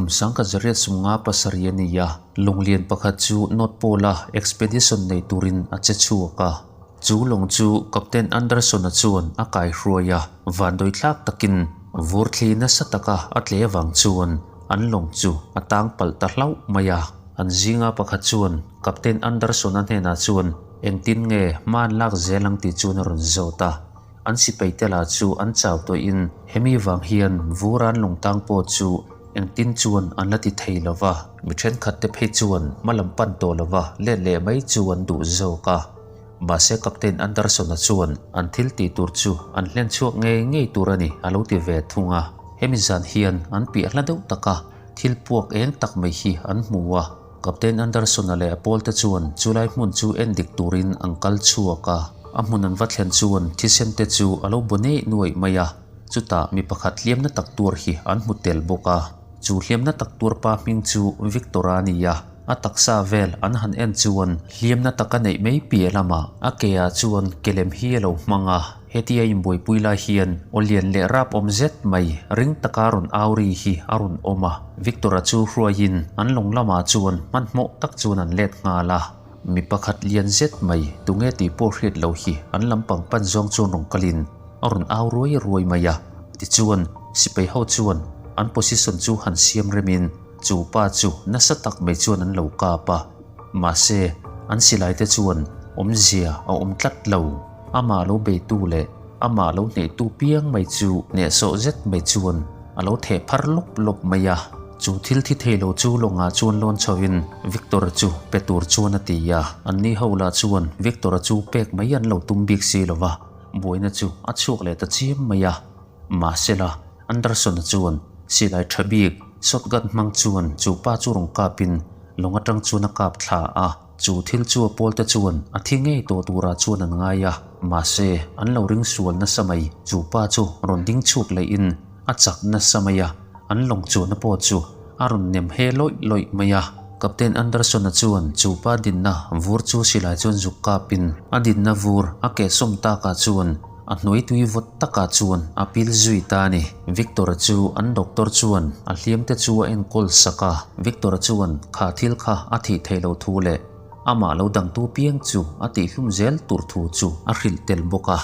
kum 1857 a ni a, lawng lian pakhat chu North Pole-a expedition nei turin a che chhuak a. Chu lawng chu Captain Anderson-a chuan a kaihruai a, vandawi thlak takin vur thli nasa taka a tle avang chuan an lawng chu a tang palh ta hlauh mai a. An zinga pakhat chuan Captain Anderson-a hnenah chuan engtin nge hma an lak zel ang tih chuan a rawn zawt a. An sipai te lah chu an chau tawhin hemi vang hian vur an lawng tang pawh chu engtin chuan an la ti thei lo va, mi thenkhat te phei chuan hma lam pan tawh lo va let leh mai chu an duh zawk a. Mahse Captain Anderson-a chuan an thil tih tur chu an hlen chhuak ngei ngei tur a ni a lo ti ve thung a. Hemi zan hian an piah hla deuh taka thil puak eng tak mai hi an hmu a. Captain Anderson-a leh a pawlte chuan chulai hmun chu en dik turin an kal chhuak a. A hmun an va thlen chuan thisen te chu a lo bu neih nuaih mai a, chutah mi pakhat hliamna tak tur hi an hmu tel bawk a. Chu hliamna tak tur pa hming chu Victor-a a ni a, a taksa vel an han en chuan hliamna tak a neih mai piah lamah a ke ah chuan kelem hi a lo hmang a. Hetia inbuaipui lai hian aw lian leh rap awm zet mai ring taka rawn au ri hi a rawn awm a. Victor-a chu hruaiin an lawng lamah chuan hmanhmawh tak chuan an let nghal a. Mi pakhat lian zet mai tunge tih pawh hriat loh hi an lampang pan zawng chuan rawn kalin a rawn au ruai ruai mai a. Tichuan, sipai ho chuan an position chu han siam remin chu pa chu nasa tak mai chuan an lo kap a. Mahse, an silai te chuan awmzia a awm tlat lo. Amah lo beitu leh amah lo hnehtu piang mai chu hnehsawh zet mai chuan a lo theh phar lawp lawp mai a. Chu thil thi thei lo chu lawngah chuan lawn chhoin Victor-a chu pe tur chuan a ti a. Anni ho lah chuan Victor-a chu pek mai an lo tum bik si lo va, buaina chu a chhuak leh ta chiam mai a. Mahsela, Anderson-a chuan silai tha bik shotgun hmang chuan chu pa chu rawn kapin lawng atang chuan a kap thla a. Chu thil chu a pawlte chuan a thi ngei tawh turah chuan an ngai a, mahse an lo ring sual nasa mai. Chu pa chu rawn ding chhuk lehin a chak nasa mai a, an lawng chuanna pawh chu a rawn nem he lawih lawih mai a. Captain Anderson-a chuan chu pa dinna vur chu silai chuan zuk kapin a dinna vur a kehsawm takah chuan A hnuai tui vawt takah chuan a pil zui ta a ni. Victor-a chu an doctor chuan a hliam te chu a enkawl sak a. Victor-a chuan kha thil kha a thih theih loh thu leh amah lo dangtu piang chu a tihhlum zel tur thu chu a hrilh tel bawk a.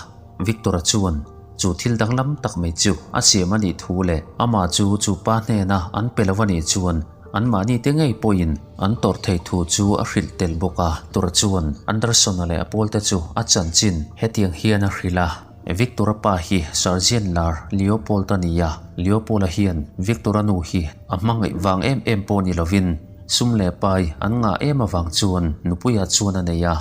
Victor-a chuan chu thil danglam tak mai chu a siam a nih thu leh amah chu chu pa hnena an pe lo a nih chuan Anmahni te ngei pawhin an tawrh thei thu chu a hrilh tel bawk a. Tura chuan Anderson-a leh a pawlte chu a chanchin hetiang hian a hrilh a, Victor-a pa hi Sergeant lar Leopold a ni a, Leopold-a hian Victor-a nu hi a hmangaih vang em em pawh ni lovin sum leh pai an ngah em avang chuan nupuia chuan a nei a.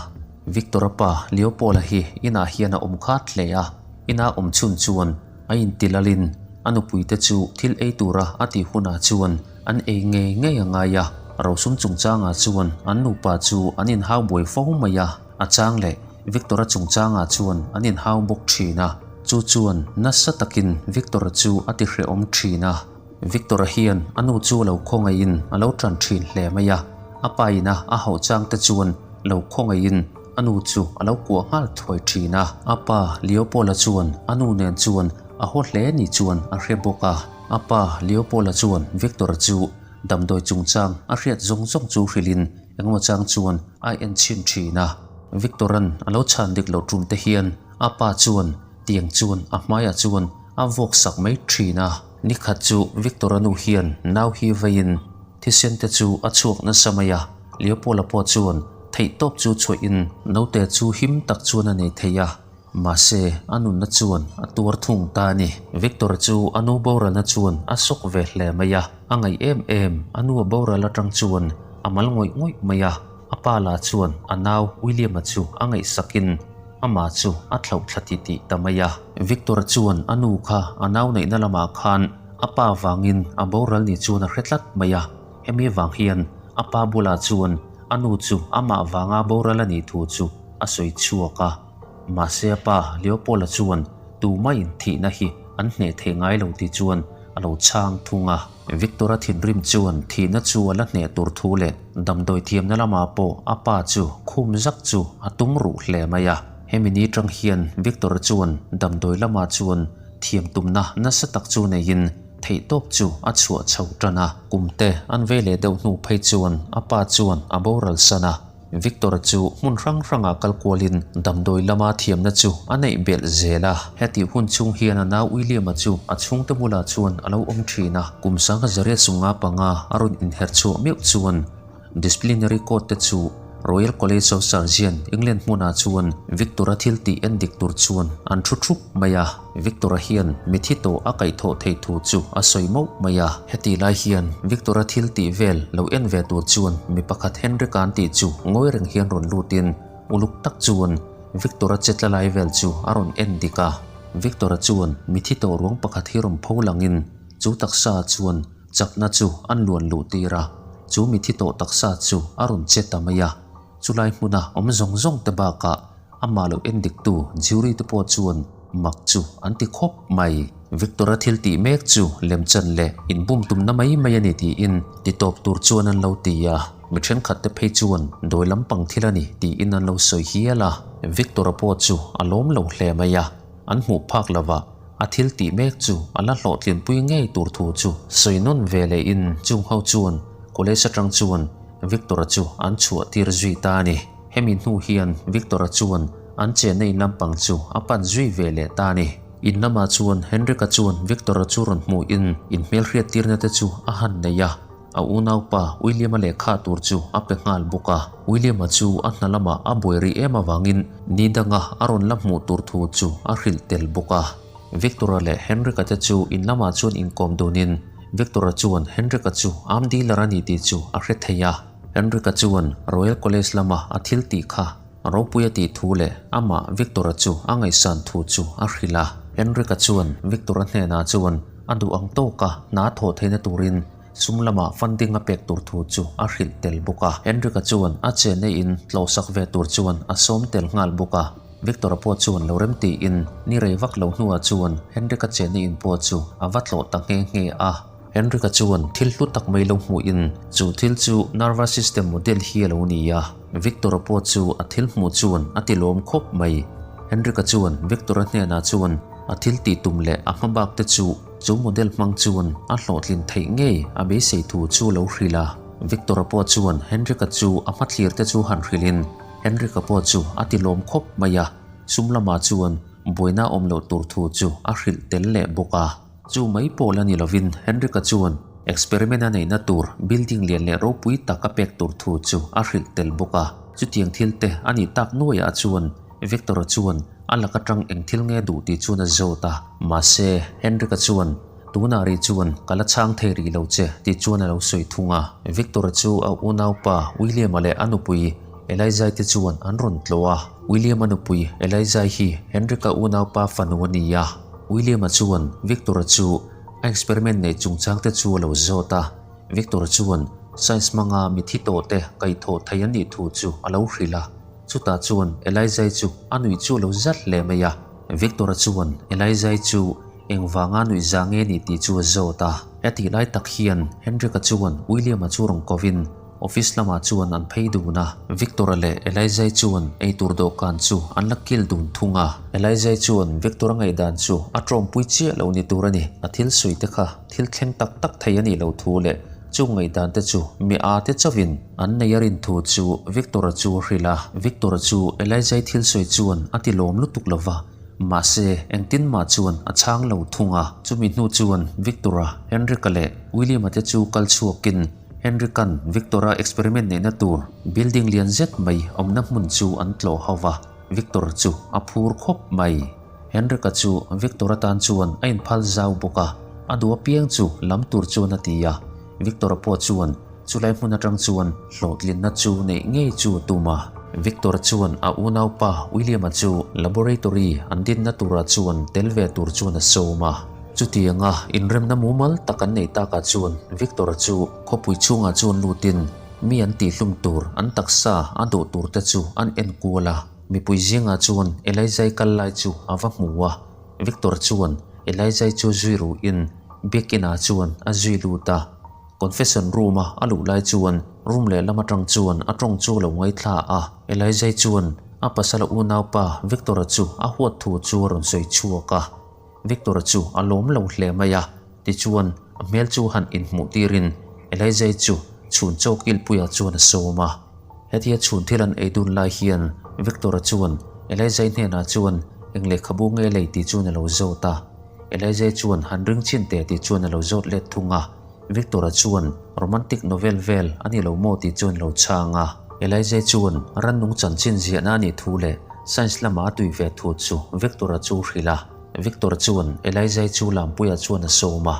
Victor-a pa Leopold-a hi inah hian a awm khat hle a, ina awm chhun chuan a intilalin a nupuite chu thil ei tura a tih hunah chuan an ei ngei ngei a ngai a, rosum chungchangah chuan an nupa chu an inhau buai fo mai a, a chang leh Victor-a chungchangah chuan an inhau bawk thin a, chu chuan nasa takin Victor-a chu a ti hrehawm thin a. Victor-a hian a nu chu a lo khawngaihin a lo tan thin hle mai a, a pa ina a hauh changte chuan lo khawngaihin a nu chu a lo kuah nghal thuai thin a. A pa Leopold-a chuan a nu nen chuan a haw hle ni chuan a hre bawk a. A pa Leopold-a chuan Victor-a chu damdawi chungchang a hriat zawng zawng chu hrilhin engemaw chang chuan a en chhin thin a. Victor-a'n a lo chhan dik loh tum te hian a pa chuan tiang chuan a hmaiah chuan a vawk sak mai thin a. Nikhat chu Victor-a nu hian nau hi veiin thisen te chu a chhuak nasa mai a, Leopold-a pawh chuan theihtawp chu chhuahin naute chu him tak chuan a nei thei a, mahse a nunna chuan a tuar thung ta a ni. Victor-a chu a nu boralna chuan a sawk ve hle mai a, a ngaih em em a nu a boral atang chuan a mal ngawih ngawih mai a, a pa lah chuan a nau William-a chu a ngaihsakin Amah chu a thlauh thla ti tih ta mai a. Victor chuan a nu kha a nau neihna lamah khan a pa vangin a boral ni chuan a hre tlat mai a. Hemi vang hian a pa bulah chuan a nu chu amah vanga boral a nih thu chu a sawi chhuak a. Mahse a pa Leopold-a chuan tumah-in thihna hi an hneh theih ngai lo ti chuan a lo chhang thung a. Victor-a thinrim chuan thihna chu a la hneh tur thu leh damdawi thiamna lamah pawh a pa chu khum zak chu a tum ruh hle mai a. Hemi ni tang hian Victor-a chuan damdawi lamah chuan thiam tumna nasa tak chu neiin Theihtawp chu a chhuah chho tan a, kum te an ve leh deuh hnu phei chuan a pa chuan a boral san a. Victor-a chu hmun hrang hrangah kal kualin damdawi lama thiamna chu a neih belh zel a. Hetih hun chhung hian a nau William-a chu a chhungte bulah chuan a lo awm thin a, kum sangha zariat sunga panga a rawn inher chhuah meuh chuan Disciplinary Court te chu Royal College of Surgeon, England hmunah chuan Victor-a thil tih en dik tur chuan an thu thup mai a. Victor-a hian mithi tawh a kaihthawh theih thu chu a sawi mauh mai a. Heti lai hian Victor-a thil tih vel lo en ve tur chuan mi pakhat Henrik-a an tih chu ngawi reng hian rawn lutin uluk tak chuan Victor-a che tla lai vel chu a rawn en dik a. Victor-a chuan mithi tawh ruang pakhat hi rawn pho langin chu taksa chuan Chakna chu an luan luh tir a, chu mithi tawh taksa chu a rawn che ta mai a. Chulai hmuna awm zawng zawng te bakah amah lo en diktu jury te pawh chuan mak chu an ti khawp mai. Victor-a thil tih mek chu lemchan leh inbum tumna mai mai a ni tiin ti tawp tur chuan an lo ti a, mi thenkhat te phei chuan dawi lampang thil a ni tiin an lo sawi hial a. Victor-a pawh chu a lawm lo hle mai a, an hmuh phak lovah A thil tih mek chu a la hlawhtlinpui ngei tur thu chu sawi nawn ve leh in chung ho chuan college atang chuan Victor-a chu an chhuah tir zui ta a ni. Hemi hnu hian Victor-a chuan an chenna in lampang chu a pan zui ve leh ta a ni. In lamah chuan Henrik-a chuan Victor-a chu rawn hmuh in in hmelhriat tirna te chu a han nei a. A unaupa William-a lehkha tur chu a pe nghal bawk a. William-a chu a hna lamah a buai rih em avangin ni danga a rawn la hmuh tur thu chu a hrilh tel bawk a. Victor-a leh Henrik-a te chu in lamah chuan inkawm dunin Victor-a chuan Henrik-a chu arm dealer a ni tih chu a hre thei a. Henrik-a chuan Royal College lama a thil tih kha ropui a tih thu leh amah Victor-a chu a ngaihsan thu chu a hrilh a. Henrik-a chuan Victor-a hnenah chuan a duh ang tawka hna thawh theihna turin Sum lamah funding a pek tur thu chu a hrilh tel bawk a. Henrik-a chuan a chenna in tlawhsak ve tur chuan a sawm tel nghal bawk a. Victor-a pawh chuan lo rem tiin ni rei vak lo hnuah chuan Henrik-a chenna in pawh chu a va tlawh ta nghe nghe a. Henrik-a chuan thil hlu tak mai lo hmuhin chu thil chu nervous system model hi a lo ni a. Victor-a pawh chu a thil hmuh chuan a ti lawm khawp mai. Henrik-a chuan Victor-a hnenah chuan a thil tih tum leh a hmabak te chu Chu model hmang chuan a hlawhtlin theih ngei a beisei thu chu lo hrilh a. Victor-a pawh chuan Henrik-a chu a hmathlir te chu han hrilhin Henrik-a pawh chu a ti lawm khawp mai a, sum lamah chuan buaina awm loh tur thu chu a hrilh tel leh bawk a. Chu mai pawh la ni lovin Henrik-a chuan experiment a neihna tur building lian leh ropui tak a pek tur thu chu a hrilh tel bawk a. Chutiang thil te a nih tak nuaiah chuan Victor-a chuan a lak atang eng thil nge duh tih chuan a zawt a, mahse, Henrik-a chuan, Tunah rih chuan ka la chhang thei rih lo che tih chuan a lo sawi thung a. Victor-a chu a unaupa William-a leh a nupui Elijah-i te chuan an rawn tlawh a. William-a nupui Elijah-i hi Henrik-a unaupa fanu a ni a. William-a chuan Victor-a chu a experiment neih chungchang te chu a lo zawt a. Victor-a chuan science hmanga mithi tawhte kaihthawh thei an nih thu chu a lo hrilh a. Chutah chuan Elijah chu a nuih chu a lo zat hle mai a. Victor-a chuan Elijah chu engvanga nuih za nge ni tih chu a zawt a. Hetih lai tak hian Henrik-a chuan William-a chu rawn kovin office lamah chuan an phei dun a. Victor-a leh Elijah chuan eitur dawhkan chu an la kil dun thung a. Elijah chuan Victor-a ngaihdan chu a tawmpui chiah lo ni tur a ni. A thil sawi te kha thil thleng tak tak thei a nih loh thu leh chung ngaihdan te chu mi a te chauhin An nei a rin thu chu Victor-a chu a hrilh a. Victor-a chu Elijah-i thil sawi chuan a ti lawm lutuk lo va, mahse engtin mah chuan a chhang lo thung a. Chumi hnu chuan Victor-a, Henrik-a leh William-a te chu kal chhuakin Henrik-a'n Victor-a experiment neihna tur building lian zet mai awmna hmun chu an tlawh ho va, Victor-a chu a phur khawp mai. Henrik-a chu Victor-a tan chuan a inphal zau bawk a, a duh apiang chu lam tur chuan a ti a. Victor-a pawh chuan Chulai hmun atang chuan hlawhtlinna chu neih ngei chu a tum a. Victor chuan a unaupa William-a chu laboratory an dinna turah chuan tel ve tur chuan a sawm a. Chutianga inremna mumal tak an neih takah chuan Victor-a chu khawpui chhungah chuan lutin mi an tihhlum tur an taksa a dawh tur te chu an en kual a. Mipui zingah chuan Elijah-i kal lai chu a va hmu a. Victor chuan Elijah-i chu zui ruhin biakinah chuan a zui lut a. Confession room a a luh lai chuan room lehlam atang chuan a tawng chu a lo ngaithla a, Elijah chuan a pasal unaupa Victor-a chu a huat thu chu a rawn sawi chhuak a. Victor-a chu a lawm lo hle mai a. Tichuan, a hmel chu han inhmuh tirin Elijah chu chhun chaw kilpuiah chuan a sawm a. Hetia chhun thil an ei dun lai hian Victor-a chuan Elijah hnenah chuan eng lehkhabu nge lei tih chuan a lo zawt a. Elijah chuan han ring chhin teh tih chuan a lo zawt let thung a. Victor-a chuan romantic novel vel a ni lo maw tih chuan a lo chhang a. Elijah chuan rannung chanchin ziahna a nih thu leh science lama a tui ve thu chu Victor-a chu hrilh a. Victor chuan Elijah chu Lampuia chuan a sawm a,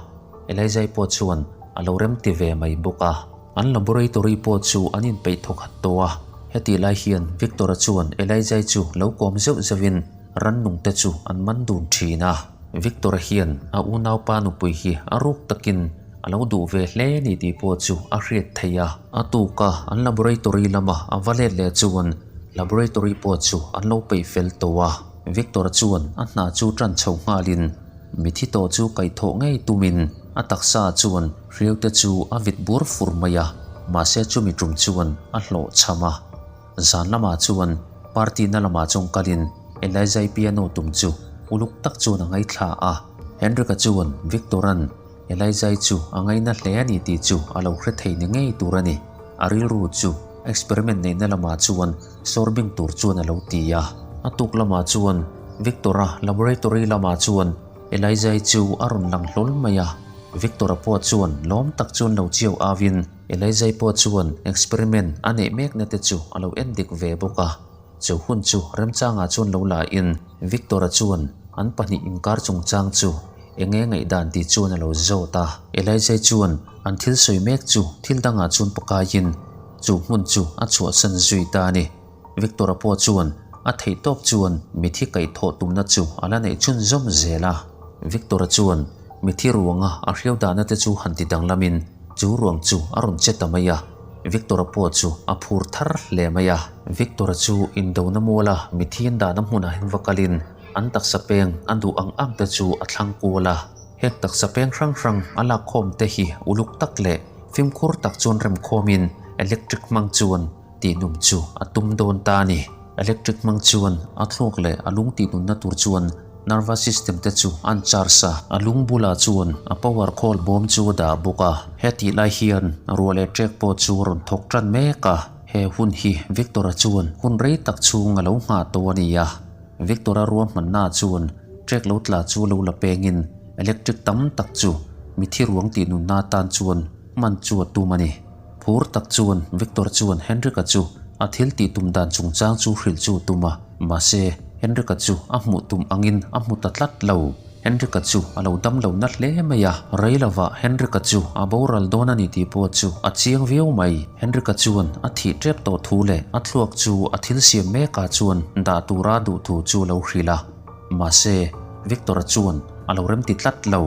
Elijah pawh chuan a lo remti ve mai bawk a. An laboratory pawh chu an inpeih thawk hat tawh a, hetih lai hian Victor-a chuan Elijah chu lo kawm zeuh zeuhin rannung te chu an man dun thin a. Victor-a hian a unaupa nupui hi a ruk takin a lo duh ve hle ni tih pawh chu a hriat theih a. A tuka an laboratory lama a va let leh chuan laboratory pawh chu an lo peih fel tawh a. Victor chuan a hna chu tan chho nghalin mithi tawh chu kaihthawh ngei tumin a taksa chuan hriau te chu a vit bur fur mai a, mahse chumi tum chuan a hlawh chham a. Zan lamah chuan party na lamah chuan kalin Elijah piano tum chu uluk tak chuan a ngaithla a. Henrik-a chuan Victor-a'n Elijah chu a ngaina hle a ni tih chu a lo hre thei ni ngei tur a ni. A rilru chu experiment neihna lamah chuan sawr bing tur chuan a lo ti a. A tuk lamah chuan Victor-a laboratory lamah chuan Elijah chu a rawn lang hlawl mai a. Victor-a pawh chuan lawm tak chuan lo chiau avin Elijah pawh chuan experiment a neih mekna te chu a lo en dik ve bawk a. Chu hun chu remchangah chuan lo la in Victor-a chuan an pahnih inkar chungchang chu enge ngaihdan tih chuan a lo zawt a. Elijah chuan an thil sawi mek chu thil dangah chuan pakaiin chu hmun chu a chhuahsan zui ta a ni. Victor-a pawh chuan a theih tawk chuan mithi kaihthawh tumna chu a la neih chhunzawm zel a. Victor-a chuan mithi ruanga a hriau dahna te chu han ti danglamin chu ruang chu a rawn che ta mai a. Victor-a pawh chu a phur thar hle mai a. Victor-a chu indona muala mithi an dahna hmunah hian va kalin an taksa peng a duh ang ang te chu a thlang kual a. Heng taksa peng hrang hrang a lak khawm te hi uluk tak leh fimkhur tak chuan remkhawmin electric hmang chuan tihnum chu a tum dawn ta a ni. Electric hmang chuan a thluak leh a lung tihnunna tur chuan nervous system te chu an charge a, a lung bulah chuan a power khawl bawm chu a dah bawk a. Hetih lai hian ruah leh trek pawh chu a rawn thawk tan mek a, he hun hi Victor-a chuan hun rei tak chhung a lo nghah tawh a ni a. Victor-a ruahmanna chuan trek lo tla chu lo la pengin electric tam tak chu mithi ruang tihnunna atan chuan hman chu a tum a ni. Phur tak chuan Victor chuan Henrik-a chu a thil tih tum dan chungchang chu hrilh chu a tum a, mahse Henrik-a chu a hmuh tum angin a hmu ta tlat lo. Henrik-a chu a lo dam lo na hle mai a, rei lovah Henrik-a chu a boral dawn a ni tih pawh chu a chiang viau mai. Henrik-a chuan a thih tep tawh thu leh a thluak chu a thil siam mekah chuan dah tura duh thu chu a lo hrilh a, mahse Victor-a chuan a lo remti tlat lo.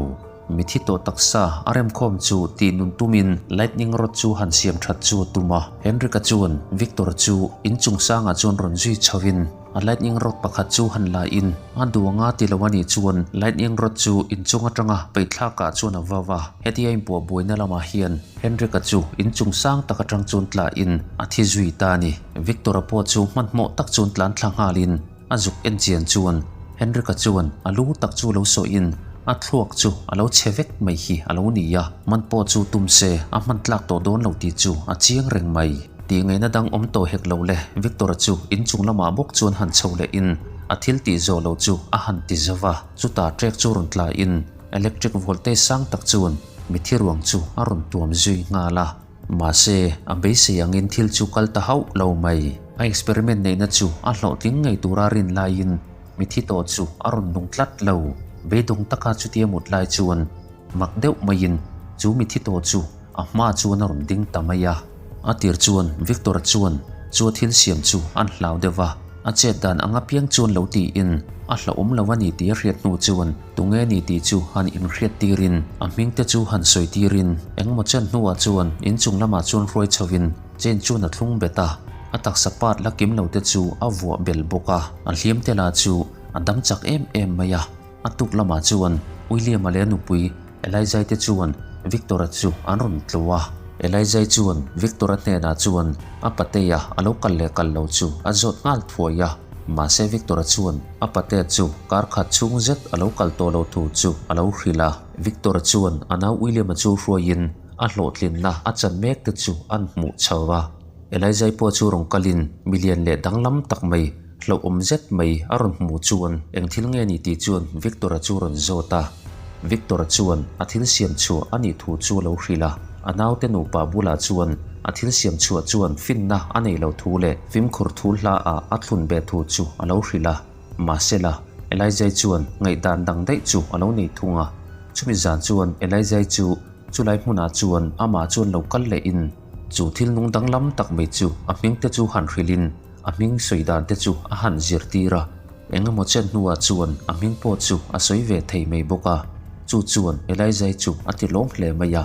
Mithi tawh taksa a remkhawm chu tih nun tumin lightning rod chu han siam that chu a tum a. Henrik-a chuan Victor chu inchung sangah chuan rawn zui chhovin a lightning rod pakhat chu han la in a duh anga ti lo a nih chuan lightning rod chu inchung atanga peihthlakah chuan a vau a. Hetia inpuah buaina lamah hian Henrik-a chu inchung sang tak atang chuan tla in a thi zui ta a ni. Victor-a pawh chu hmanhmawh tak chuan tlan thla nghalin A zuk en chian chuan Henrik-a chuan a lu tak chu lo sawiin a thluak chu a lo chhe vek mai hi a lo ni a, man pawh chu tum se a hman tlak tawh dawn lo tih chu a chiang reng mai. Tih ngaihna dang awm tawh hek lo le, Victor-a chu inchung lamah bawk chuan han chho leh in a thil tih zawh lo chu a han ti zo va, chutah trek chu rawn tla in electric voltage sang tak chuan mithi ruang chu a rawn tuam zui nghal a. Mahse, a beisei angin thil chu kal ta hauh lo mai. A experiment neihna chu a hlawhtling ngei tura rin laiin mithi tawh chu a rawn nung tlat lo. Beidawng taka chutia mut lai chuan mak deuh maiin chu mithi tawh chu a hma chuan a rawn ding ta mai a. A tir chuan Victor chuan chu a thil siam chu an hlau deuh va, a chet dan ang apiang chuan lo tiin a hlauhawm lo a ni tih a hriat hnu chuan Tunge ni tih chu han inhriat tirin, a hming te chu han sawi tirin, engmaw chen hnuah chuan inchung lamah chuan hruai chhovin chain chuan a thlung bet a, a taksa part la kim lo te chu a vuah bel bawk a, a hliam te lah chu a dam chak em em mai a, a tuk lamah chuan William-a leh a nupui Elijah te chuan Victor-a chu an rawn tlo a, Elijah chuan Victor-a hnenah chuan a patea a lo kal leh kal lo chu a zawt nghal thuai a. Mahse Victor-a chuan a patea chu kar khat chhung zet a lo kal tawh lo thu chu a lo hrilh a. Victor-a chuan a nau William-a chu hruaiin a hlawhtlinna a chan mek te chu an hmuh chho a. Elijah-i pawh chu rawn kalin milian leh danglam tak mai, hlauhawm zet mai a rawn hmuh chuan eng thil nge ni tih chuan Victor-a chu rawn zawt a. Victor-a chuan a thil siam chhuah a nih thu chu a lo hrilh a. A naute nupa bulah chuan a thil siam chhuah chuan finna a nei lo thu leh fimkhur thu hla ah a thlun ve thu chu a lo hrilh a. Mahsela, Elijah chuan ngaihdan dang daih chu a lo nei thung a. Chumi zan chuan Elijah chu chulai hmunah chuan amah chuan lo kal lehin chu thil nung danglam tak mai chu a hming te chu han hrilhin a hming sawi dan te chu a han zirtir a. Engemaw chen hnuah chuan a hming pawh chu a sawi ve thei mai bawk a, chu chuan Elijah chu a ti lawm hle mai a.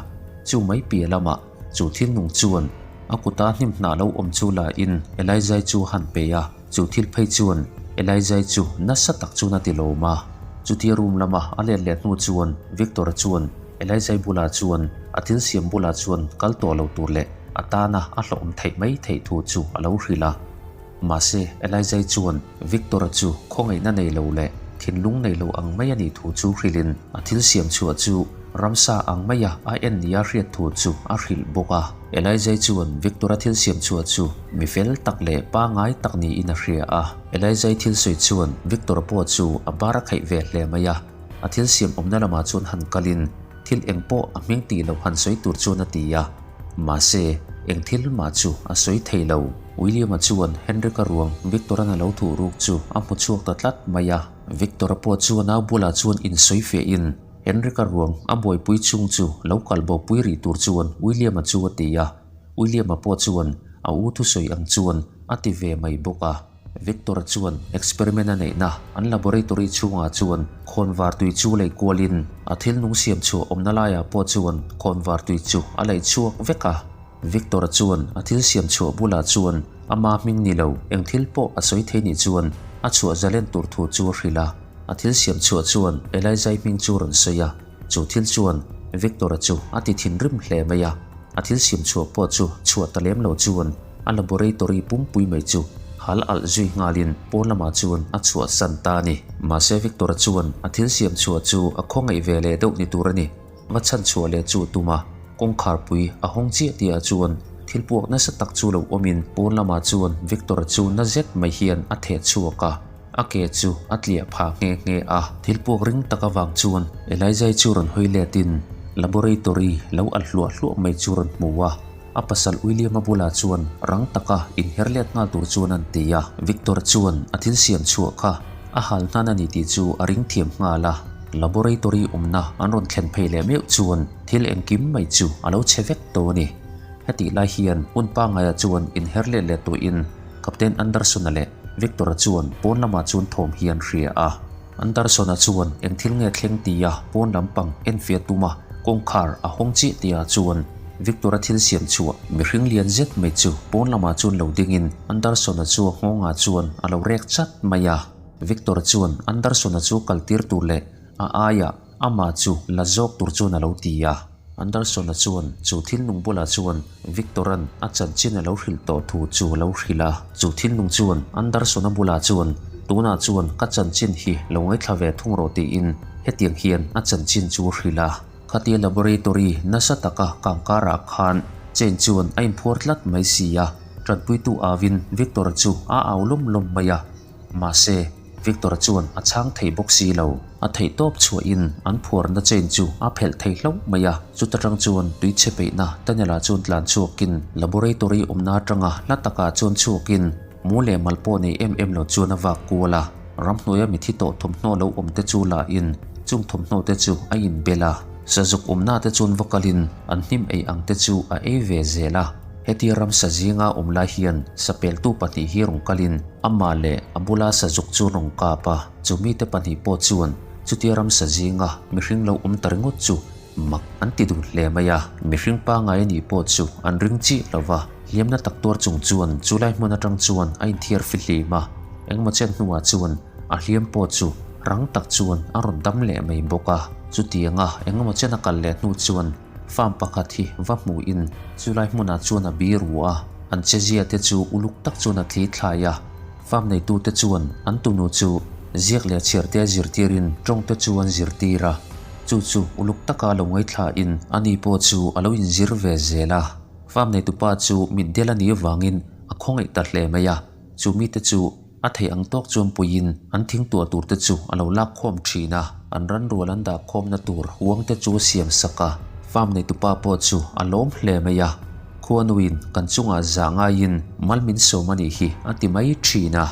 Chu mai piah lamah chu thil nung chuan a kuta hnim hnah lo awm chu la in Elijah chu a han pe a, chu thil phei chuan Elijah chu nasa tak chuan a ti lawm a. Chutia room lama a let leh hnu chuan Victor-a chuan Elijah bulah chuan a thil siam bulah chuan kal tawh lo tur leh a tana a hlawhawm theih mai theih thu chu a lo hrilh a. Mahse, Elijah chuan Victor-a chu khawngaihna nei lo leh thinlung nei lo ang mai a nih thu chu hrilhin a thil siam chhuah chu ramsa ang maia a en nia hriat thu chu a hrilh bawk a. Elijah chuan Victor-a thil siam chhuah chu mi fel tak leh pangngai tak niin a hria a. Elijah thil sawi chuan Victor-a pawh chu a bar a khaih ve hle mai a. A thil siam awmna lamah chuan han kalin thil eng pawh a hming tih loh han sawi tur chuan a ti a. Mahse, eng thil mah chu a sawi thei lo. William-a chuan Henrik-a ruang Victor-a'n a lo thuh ruk chu a hmu chhuak ta tlat mai a. Victor-a pawh chu a nau bulah chuan insawi fehin Henrik-a ruang a buaipui chhung chu lo kal bopui rih tur chuan William-a chu a ti a. William-a pawh chuan a u thusawi ang chuan a ti ve mai bawk a. Victor-a chuan experiment a neihna an laboratory chhungah chuan khawnvar tui chu lei kualin a thil nung siam chhuah awmna laiah pawh chuan khawnvar tui chu a laih chhuak vek a. Victor-a chuan a thil siam chhuah bulah chuan ama hming ni lo eng thil pawh a sawi thei nih chuan a chhuah zalen tur thu chu a hrilh a. A thil siam chhuah chuan Elijah-i hming chu rawn sawi a, chu thil chuan Victor-a chu a ti thinrim hle mai a. A thil siam chhuah pawh chu chhuah ta lem lo chuan a laboratory pumpui mai chu hal alh zui nghalin pawn lamah chuan a chhuahsan ta a ni. Mahse Victor-a chuan a thil siam chhuah chu a khawngaih ve leh deuh ni tur a ni. Va chhan chhuah leh chu tum a, kawngkharpui a hawng chiah tihah chuan thil puak nasa tak chu lo awmin pawn lamah chuan Victor-a chu na zet mai hian a theh chhuak a, a ke chu a tliah phah nghe nghe a. Thil puak ring tak avang chuan Elijah-i chu rawn hawi letin laboratory lo alh hluah hluah mai chu rawn hmu a. A pasal William-a bulah chuan rang taka inher let nghal tur chuan an ti a. Victor chuan a thil siam chhuah kha a hal hnan a ni tih chu a ring thiam nghal a. Laboratory awmna an rawn thlen phei leh meuh chuan thil engkim mai chu a lo chhe vek tawh a ni. Hetih lai hian hun pangaiah chuan inher let leh tuahin Captain Anderson-a leh Victor-a chuan pawn lamah chuan thawm hi an hria a. Anderson-a chuan eng thil nge thleng tia pawn lampang enfiah tuma kawngkhar a hawng chiah tihah chuan Victor-a thil siam chhuah mihring lian zet mai chu pawn lamah chuan lo dingin Anderson-a chu a nghawngah chuan a lo rek chat mai a. Victor-a chuan Anderson-a chu kaltir tur leh a aiah amah chu la zawk tur chuan a lo ti a. Anderson-a chuan chu thil nung bulah chuan Victor-a'n a chanchin a lo hrilh tawh thu chu a lo hrilh a. Chu thil nung chuan Anderson-a bulah chuan, Tunah chuan ka chanchin hi lo ngaithla ve thung rawh tiin hetiang hian a chanchin chu a hrilh a. Khatia laboratory nasa taka kangkarah khan chain chuan a inphuar tlat mai si a, tanpuitu avin Victor-a chu a au lawm lawm mai a. Mahse, Victor-a chuan a chhang thei bawk si lo. A theih tawp chhuahin an phuarna chain chu a phelh thei hlauh mai a. Chuta tang chuan tui chhe peihna tunnel-ah chuan tlan chhuakin laboratory awmna atanga hla takah chuan chhuakin mu leh mal pawh nei em em lo chuan a vak kual a. Ramhnuaia mithi tawh thawmhnaw lo awm te chu lahin chung thawmhnaw te chu a inbel a. Sazuk awmna te chuan va kalin an hnim ei ang te chu a ei ve zel a. Hetia ramsa zinga awm lai hian sapeltu pahnih hi rawn kalin amah leh a bula sazuk chu rawn kap a, chumite pahnih pawh chuan chutia ramsa zinga mihring lo awm ta ringawt chu mak an ti dun hle mai a. Mihring pangngai a nih pawh chu an ring chiah lo va, hliamna tak tuar chung chuan chulai hmun atang chuan a inthiar fihlim a, engmaw chen hnuah chuan a hliam pawh chu rang tak chuan a rawn dam leh mai bawk a. Chutianga engemaw chen a kal leh hnu chuan Farm pakhat hi va hmuhin chulai hmunah chuan a biru a, an chezia te chu uluk tak chuan a thli thlai a. Farm neitute chuan an tunu chu ziak leh chhiar te zirtirin tawng te chu an zirtir a, chu chu uluk taka lo ngaithlain ani pawh chu a lo inzir ve zel a. Farm neitupa chu mitdel a nih avangin a khawngaih ta hle mai a, chu mite chu a theih ang tawk chuan puiin an thingtuah tur te chu a lo lak khawm thin a, an ranrual an dah khawmna tur huang te chu a siam sak a, farm neitupa pawh chu a lawm hle mai a, khuanuin kan chungah zah ngaiin mal min sawm a nih hi a ti mai thin a.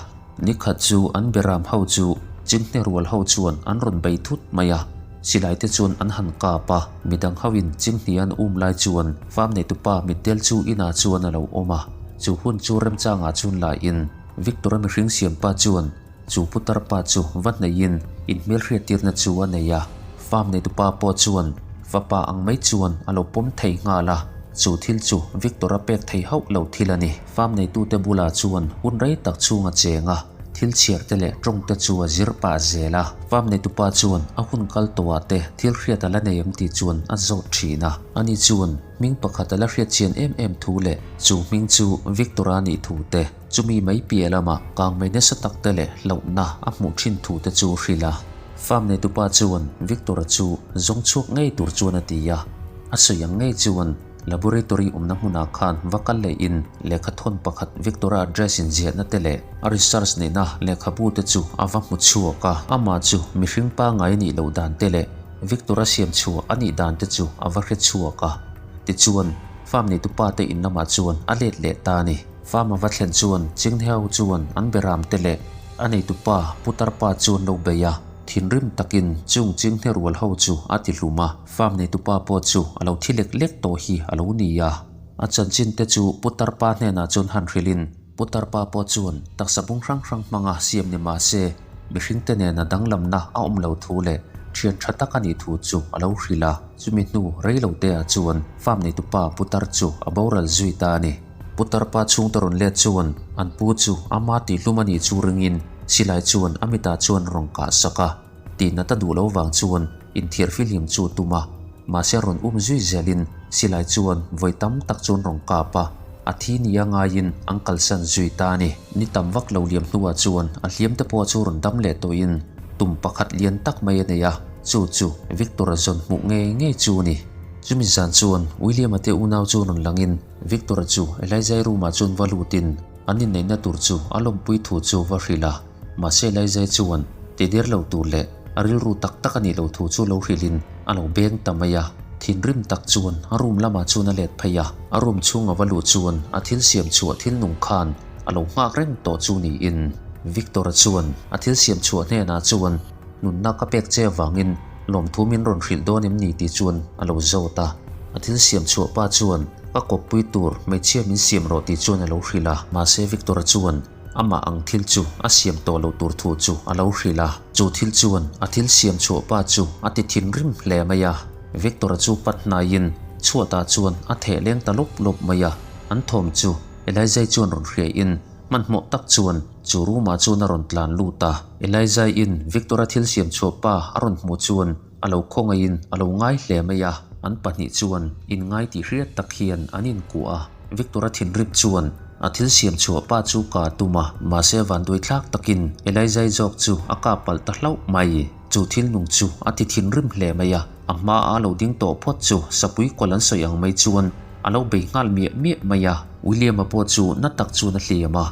Nikhat chu an beram ho chu chinghne rual ho chuan an rawn bei thut mai a, silai te chuan an han kap a, midang ho in chinghne an um lai chuan farm neitupa mitdel chu inah chuan a lo awm a, chu hun chu remchangah chuan laiin Victor-a mihring siampa chuan chu putar pa chu va hneihin inhmelhriattirna chu a nei a, farm neitupa pawh chuan fapa ang mai chuan a lo pawm thei nghal a, chu thil chu Victor-a pek thei hauh lo thil a ni. Farm neitute bulah chuan hun rei tak chhung a cheng a, thil chhiar te leh tawng te chu a zir pah zel a. Farm neitupa chuan a hun kal tawhah te thil hriat a la nei em tih chuan a zawt thin a, ani chuan hming pakhat a la hriat chian em em thu leh chu hming chu Victor-a nih thu te, Chumi mai piah lamah kangmei nasa tak te leh hlauhna a hmuh thin thu te chu hrilh a. Farm neitupa chuan Victor-a chu zawng chhuak ngei tur chuan a ti a. A sawi ang ngei chuan laboratory awmna hmunah khan va kal leh in lehkha thawn pakhat Victor-a address inziahna te leh a research neihna lehkhabu te chu a va hmu chhuak a. Amah chu mihring pangngai a nih loh dan te leh Victor-a siam chhuah a nih dan te chu a va hre chhuak a. Tichuan, farm neitupa te in lamah chuan a let leh ta a ni. Farm a va thlen chuan Chingheo chuan an beram te leh a neitupa putar pa chu an lo bei a, thinrim takin chung Chinghne rual ho chu a ti hlum a, farm neitupa pawh chu a lo thi lek lek tawh hi a lo ni a. A chanchin te chu putar pa hnenah chuan han hrilhin putar pa pawh chuan taksa bung hrang hrang hmanga siam ni mah se mihring te nena danglamna a awm lo thu leh thian tha tak a nih thu chu a lo hrilh a. Chumi hnu rei lo te ah chuan farm neitupa putar chu a boral zui ta a ni. Putar pa chhungte rawn let chuan an pu chu ama tihhlum a nih chu ringin silai chuan a mitah chuan rawn kah sak a, tihnat a duh lo vang chuan inthiar fihlim chu a tum a, mahse rawn um zui zelin silai chuan vawi tam tak chuan rawn kap a, a thi nia ngaiin an kalsan zui ta a ni. Ni tam vak lo liam hnuah chuan a hliamte pawh chu rawn dam leh tawhin tum pakhat lian tak mai a nei a, chu chu Victor-a zawn hmuh ngei ngei chu a ni. Chumi zan chuan William-a te unau chu rawn langin Victor-a chu Elijah room-ah chuan va lutin an inneihna tur chu a lawmpui thu chu va hrilh a, mahse Elijah chuan ti der lo tur leh a rilru tak tak a nih loh thu chu lo hrilhin a lo beng ta mai a. Thinrim tak chuan a room lamah chuan a let phei a, a room chhung a va luh chuan a thil siam chhuah thil nung khan a lo nghak reng tawh chu niin Victor-a chuan a thil siam chhuah hnenah chuan Nunna ka pek che avangin lawmthu min rawn hrilh dawn em ni tih chuan a lo zawt a. A thil siam chhuah pa chuan ka kawppui tur hmeichhia min siam rawh tih chuan a lo hrilh a. Mahse Victor-a chuan amah ang thil chu a siam tawh loh tur thu chu a lo hrilh a. Chu thil chuan a thil siam chhuah pa chu a ti thinrim hle mai a. Victor-a chu pat hnaiin chhuatah chuan a theh leng ta lawp lawp mai a. An thawm chu Elijah chuan rawn hriain Hmanhmawh tak chuan chu room ah chuan a rawn tlan lut a, Elijah in Victor-a thil siam chhuah pa a rawn hmuh chuan a lo khawngaihin a lo ngai hle mai a, an pahnih chuan inngai tih hriat tak hian an inkuah a, Victor-a thinrim chuan a thil siam chhuah pa chu ka tum a, mahse vanduai thlak takin Elijah zawk chu a kap palh ta hlauh mai. Chu thil nung chu a ti thinrim hle mai a, a hma a lo ding tawh phawt chu sapui kawlh an sawi ang mai chuan A lo bei nghal miah miah mai a, William-a pawh chu na tak chuan a hliam a.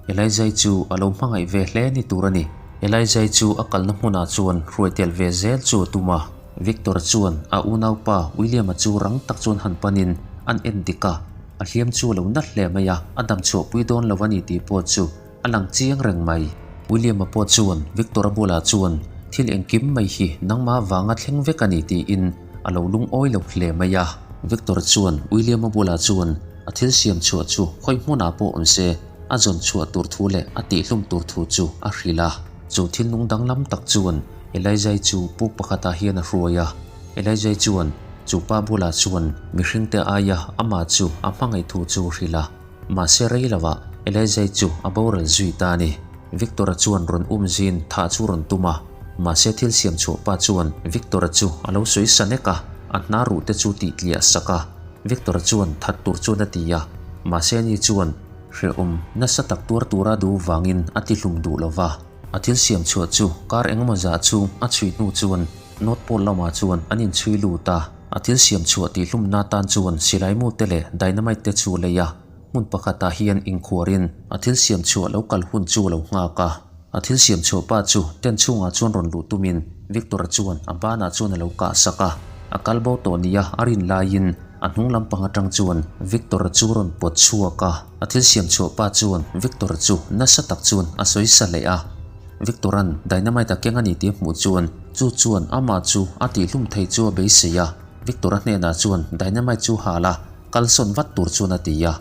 Elijah chu a lo hmangaih ve hle ni tur a ni. Elijah chu a kalna hmunah chuan hruai tel ve zel chu a tum a. Victor chuan a unaupa William-a chu rang tak chuan han panin an en dik a, a hliam chu a lo na hle mai a, a dam chhuahpui dawn lo a ni tih pawh chu A lang chiang reng mai. William-a pawh chuan Victor-a bulah chuan thil engkim mai hi nangmah vanga thleng vek a ni tiin a lo lungawi lo hle mai a. Victor chuan William-a bulah chuan a thil siam chhuah chu khawi hmunah pawh awm se a zawn chhuah tur thu leh a tihhlum tur thu chu a hrilh a. Chu thil nung danglam tak chuan Elijah chu puk pakhatah hian a hruai a. Elijah chuan chu pa bulah chuan mihringte aia amah chu a hmangaih thu chu a hrilh a. Mahse rei lovah Elijah chu a boral zui ta a ni. Victor-a chuan rawn um zin thah chu rawn tum a, mahse thil siam chhuah pa chuan Victor-a chu a lo sawi sa nek a, a hna ruh te chu tih tliah sak a. Victor-a chuan that tur chuan a ti a, mahse ani chuan Hrehawm nasa tak tuar tura duh vangin a tihlum duh lo va. A thil siam chhuah chu kar engemaw zah chhung a chhui hnu chuan North Pole lamah chuan an inchhui lut a. A thil siam chhuah tihhlumna tan chuan silai mu te leh dynamite te chu a lei a. Hmun pakhatah hian inkhuarin a thil siam chhuah lo kal hun chu a lo nghak a. A thil siam chhuah pa chu tent chhungah chuan rawn luh tumin Victor-a chuan a banah chuan a lo kah sak a. A kal bo tawh nia a rin laiin a hnung lampang atang chuan Victor-a chu rawn pawt chhuak a. A thil siam chhuah pa chuan Victor-a chu nasa tak chuan a sawi sa leh a. Victor-a'n dynamite a keng a ni tih a hmuh chuan chu chuan amah chu a tihhlum thei chu a beisei a. Victor-a hnenah chuan dynamite chu hal a, kalsawn vat tur chuan a ti a.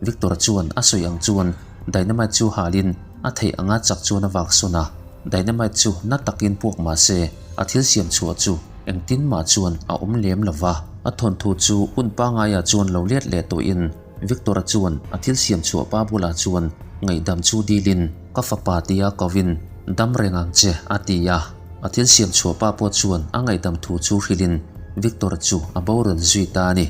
Victor chuan a sawi ang chuan dynamite chu halin a theih anga chak chuan a vak sawn a, dynamite chu na takin puak mah se a thil siam chhuah chu engtin mah chuan a awm lem lo va. A thawnthu chu hun pangaiah chuan lo let leh tawhin Victor-a chuan a thil siam chhuah pa bulah chuan ngaihdam chu dilin ka fapa tia kovin dam reng ang che a ti a. A thil siam chhuah pa pawh chuan a ngaihdam thu chu hrilhin Victor-a chu a boral zui ta a ni.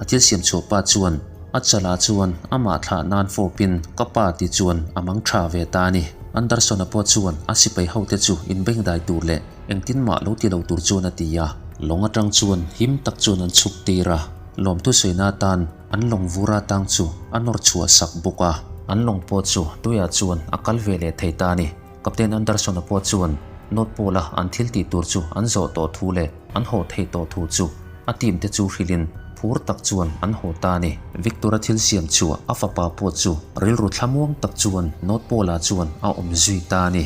A thil siam chhuah pa chuan a chalah chuan amah thlah nan fawpin ka pa ti chuan a mang tha ve ta a ni. Anderson-a pawh chuan a sipai hote chu inbengdai tur leh engtin mah lo ti lo tur chuan a ti a. Lawng atang chuan him tak chuan an chhuk tir a, lawmthu sawiina atan an lawng vur atang chu a nawr chhuah sak bawk a. An lawng pawh chu tuiah chuan a kal ve leh thei ta a ni. Captain Anderson-a pawh chuan North Pole-a an thil tih tur chu an zawh tawh thu leh an haw theih tawh thu chu a team te chu hrilhin phur tak chuan an haw ta a ni. Victor-a thil siam chhuah a fapa pawh chu rilru thlamuang tak chuan North Pole-ah chuan a awm zui ta a ni.